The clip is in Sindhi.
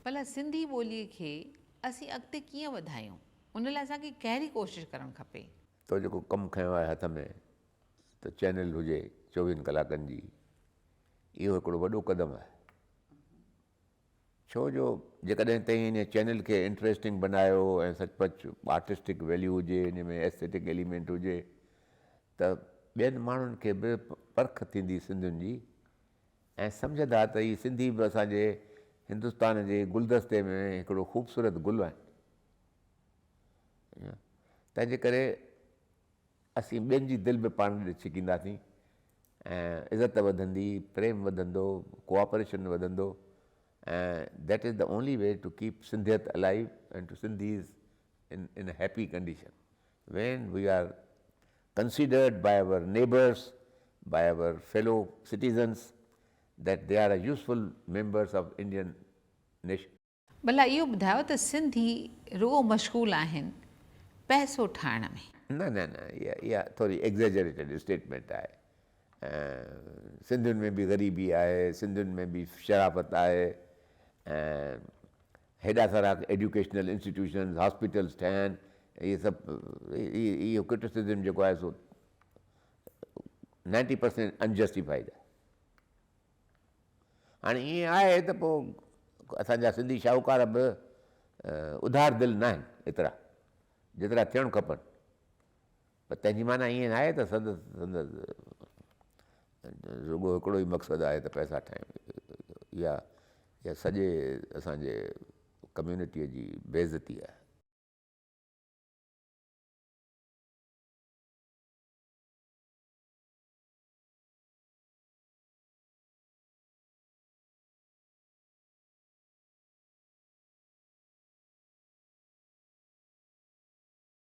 ڀلا سنڌي ٻوليء کي اسين اڳتي ڪيئن وڌايون؟ ان لاء اسان کي ڪهڙي ڪوشش ڪرڻ کپي؟ تو جيڪو ڪم کنيو آهي هٿ ۾ ته چينل هجي چوويهن ڪلاڪن جي اهو هڪڙو وڏو قدم آهي ڇو جو جيڪڏهن تئين ان چينل کي انٽريسٽنگ بنايو ۽ سچ پچ آرٽسٽڪ ويليو هجي ان ۾ ايسٿيٽڪ ايليمينٽ هجي ته ٻين ماڻهن کي به پرک ٿيندي سنڌين جي ۽ سمجهندا ته هي سنڌي به اسان جي هندستان جي گلدستي ۾ هڪڙو خوبصورت گل آهن. تنهن جي ڪري اسين ٻين جي دل به پاڻ ڏي ڇڪينداسين ۽ عزت وڌندي، پريم وڌندو، ڪوآپريشن وڌندو ۽ that is the only way to keep Sindhiyat alive and to Sindhis in in happy condition when we are considered by our neighbours, by our fellow citizens that they are a useful members of Indian nation. ڀلا اهو ٻڌايو ته سنڌي رڳو مشغول آهن پئسو ٺاهڻ ۾. نه نه نه اها ٿوري ايگزيجريٽيڊ اسٽيٽمينٽ آهي. سنڌين ۾ به غريبي آهي، سنڌين ۾ به شرافت آهي ۽ هيڏا سارا ايڊيوڪيشنل انسٽيٽيوشنز، هاسپيٽلز ٺهيا آهن، اهي سڀ اهو ڪرٽيسزم جيڪو آهي سو نائنٽي پرسينٽ انجسٽيفائيڊ آهي. هاڻي ائين آهي ته پوء اسان جا سنڌي شاهوڪار به اڌار دل ناهن ايترا جيترا ٿيڻ کپن پر تنهن جي معنيٰ ائين ناهي ته سندس سندس رڳو هڪڙو ئي مقصد آهي ته پئسا ٺاهيون. اها اها سڄي اسان جي ڪميونٽيء جي بيعزتي آهي.